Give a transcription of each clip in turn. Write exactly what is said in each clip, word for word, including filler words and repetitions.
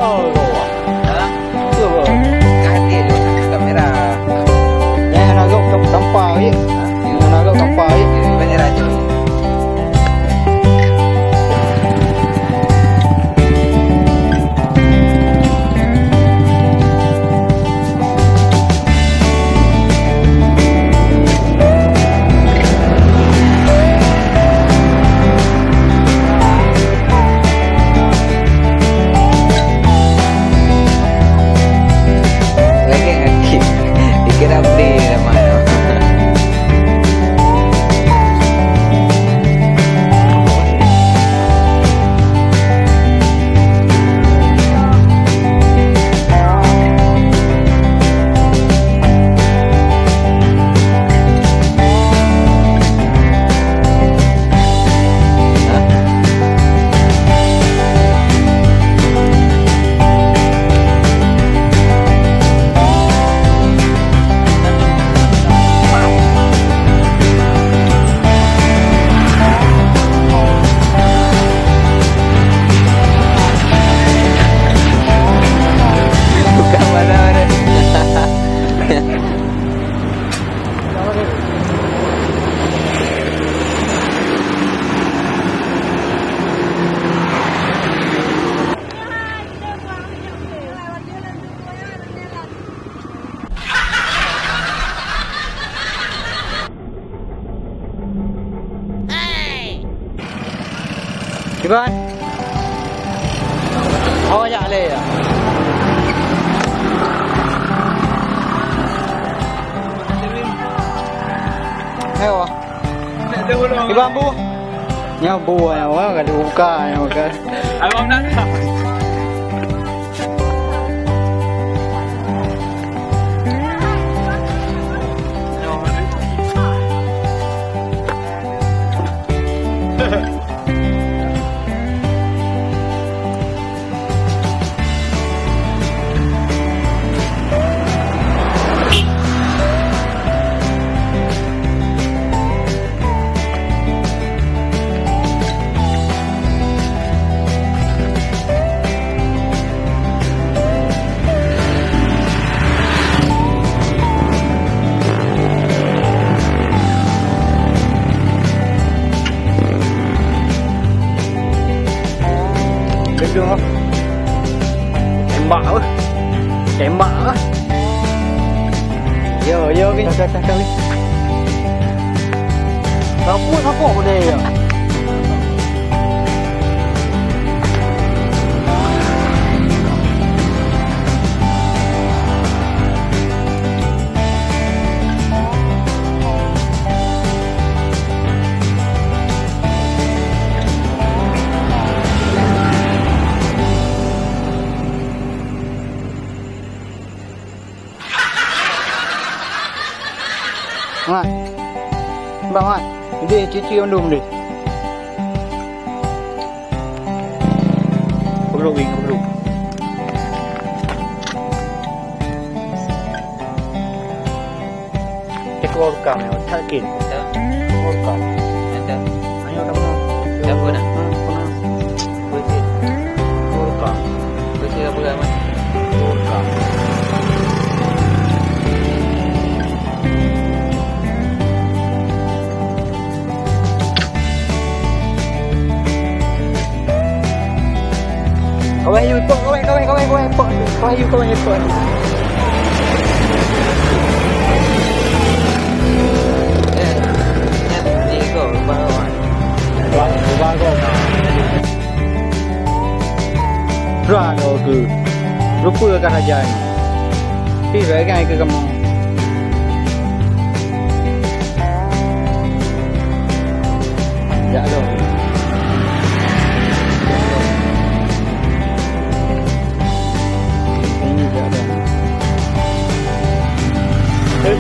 Oh, hah? Tuh, kamera. Nah, nak gok tampa, ya. Nah, nak gok tampa, ya. Kamera tu. Lagèe ngon dikira beli nama tu. Bukan mana-mana. Kiban? Awak jak lé ya? Ayo. Kiban bu? Nyoe bu, nyoe ka dibuka, nyoe ka. Abang nak. Gedung. Tembak apa? Tembak apa? Yo, yo, ni. Dah, dah, dah, dah, ni. Kapot, kapot boleh ya. Mat. Bang Mat. Deh, cuci undung deh. Perlu wing, perlu. Cek welcome ya, sakit. Welcome. Ayo, dah pernah. Dah pernah? Hmm, pernah. Bersih. Welcome. Bersih apa, Mat? Welcome. Kawai yu, ipok, kawai, kawai, kawai, kawai, ipok. Kawai yu, kawai, ipok. Eh, nyan, ni ko, bawah. Bawah, bawah ko. Droe droe keuh, rupa ka raja nyoe. Pih bagai keu kamoe. Jak lom. Ini jak lom. Eh.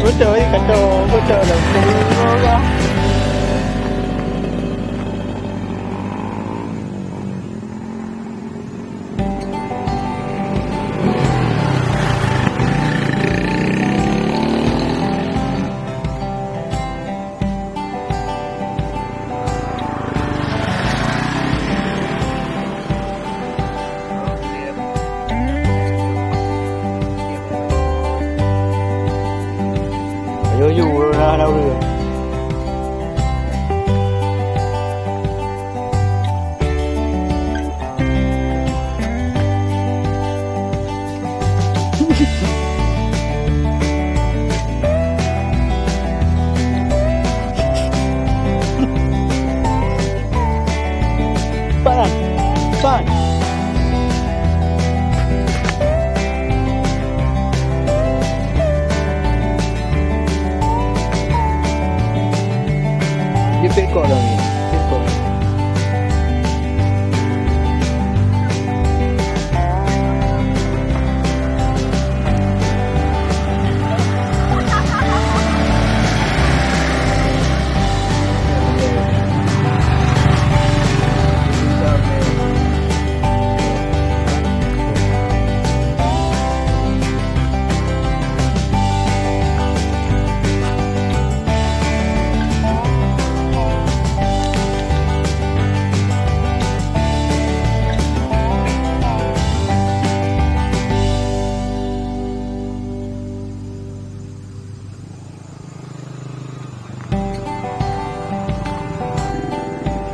Beutôi, kata beutôi lah. Ada ureueng. Pan, pan. Dia pekok dah ni. Pekok.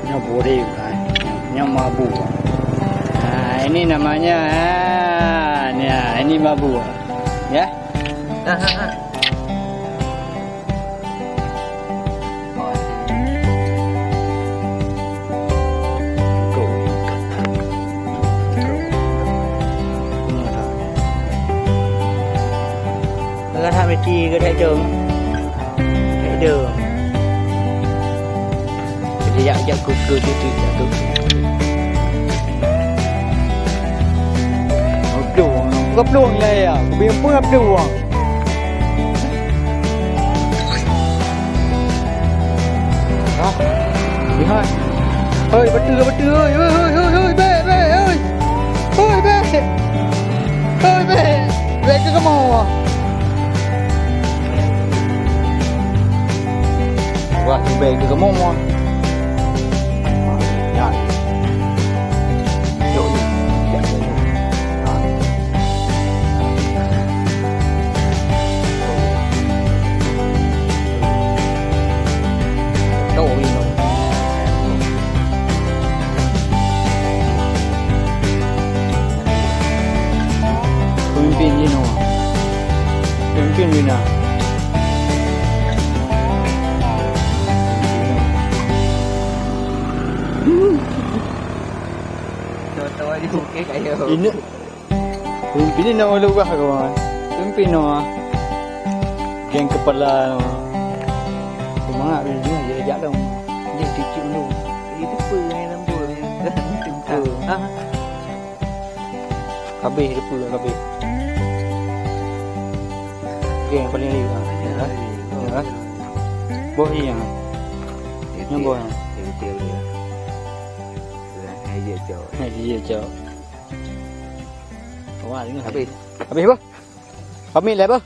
Nyoe buri bukai. Nyoe mabu. Ah, ini namanya, ah, ni, ah, ini mabu. Ya. Kadang-kadang meusti keu that dong. That dong. Jadi jak, jak kuku tu, tu, jak tu. Plueng, bukan plueng lah ya. Kubing pun plueng. Hah? Lihat. Hoi, betul, betul. Hoi, hoi, hoi, hoi, hoi, bek, bek, hoi. Hoi, bek. Hoi, bek. Bek ke kamoe. Wah, bek ke kamoe. Ya. Yuk, yuk. Ya, ya, ya. Pemimpin Cina. Pemimpin Cina. Tawa-tawa di bukit kayu. Ini Pemimpin ni nak lurah kawan. Pemimpin noh. Geng kepala noh. Semangat dia, dia jak dong. Dia cucuk dulu. Dia lupa dengan nombor dia. Lupa. Ha? Habis lupa habis. Geng paling liu. Ha? Ha? Boh iya. Yang boh. Dia betul dia. Hai dia cok. Hai dia cok. Wah, ini habis. Habis apa? Pamit lah apa?